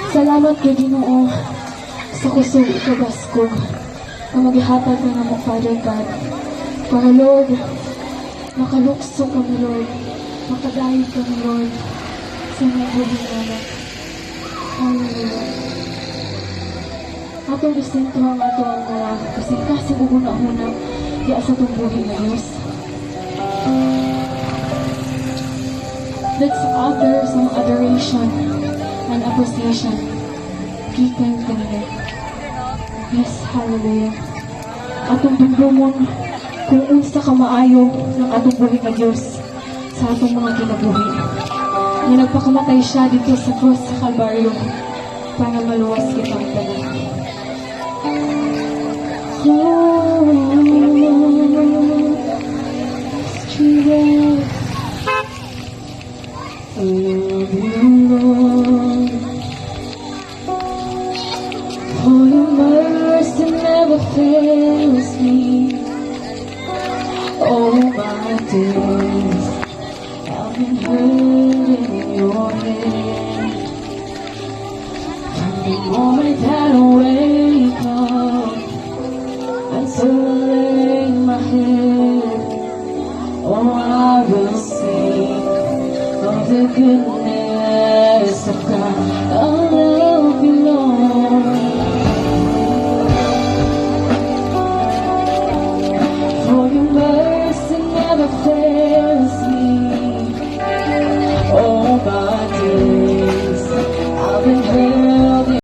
Salamat kay Ginoo sa kusog ug kabaskog nga magihatag ka namo, Father God. Para, Lord, makalukso kami, Lord. Makadayeg kami, Lord, sa imong buhi nga anak. Hallelujah. Atong isentro ang ato ang mga kasing-kasing ug huna-huna diya sa atong buhi nga Diyos. Let's offer some adoration and appreciation gikan kanila. Yes, hallelujah. Atong dumdumon kung unsa ka maayo ng atong buhi nga Dios sa atong mga kinabuhi. Nga nagpakamatay siya dito sa cross sa Kalbaryo para maluwas kitang tanan. Oh, Jesus. I love you, Lord. For your mercy never fails me. All my days I've been held in your hand. From the moment that I